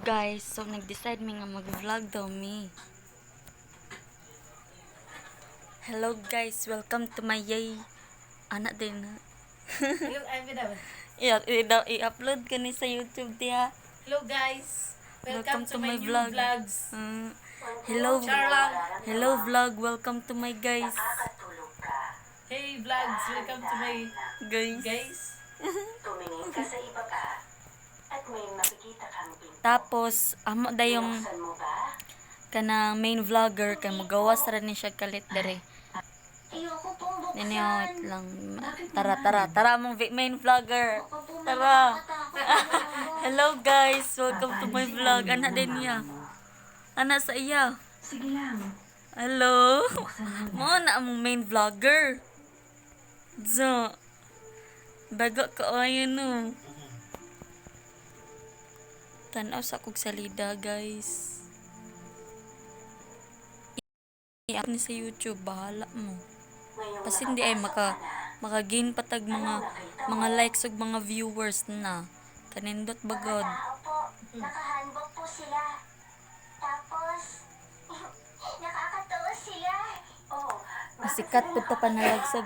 guys, so nag-decide mi nga mag-vlog daw mi. Hello guys, welcome to my yay. Anak din na. I-upload ka ni sa YouTube dia. Hello guys, welcome to my new vlog. vlogs. Hello. Charlotte. Hello vlog, welcome to my guys. Hey vlogs, welcome to my guys. Tumingin ka sa iba ka at may makikita kang pinto. Tapos amo dayong Buksan mo ba? kana main vlogger kay mogawas ra ni siya kalit dere. Ayoko pong buksan. Niniyot lang. Tara mong main vlogger. Tara. Hello guys, welcome to my vlog. Anak din niya. Anak sa iya. Sige lang. Hello. Mo na among main vlogger. Zo. Daga ka ayon no. Tanaw sa kog salida guys. I-up ni sa YouTube, bahala mo. Kasi hindi ay maka-gain patag mga likes ug mga viewers na. Kanindot bagod. Opo, nakahandbook po sila. Tapos, nakakatawa sila. Oh, Masikat pud ta panalag sa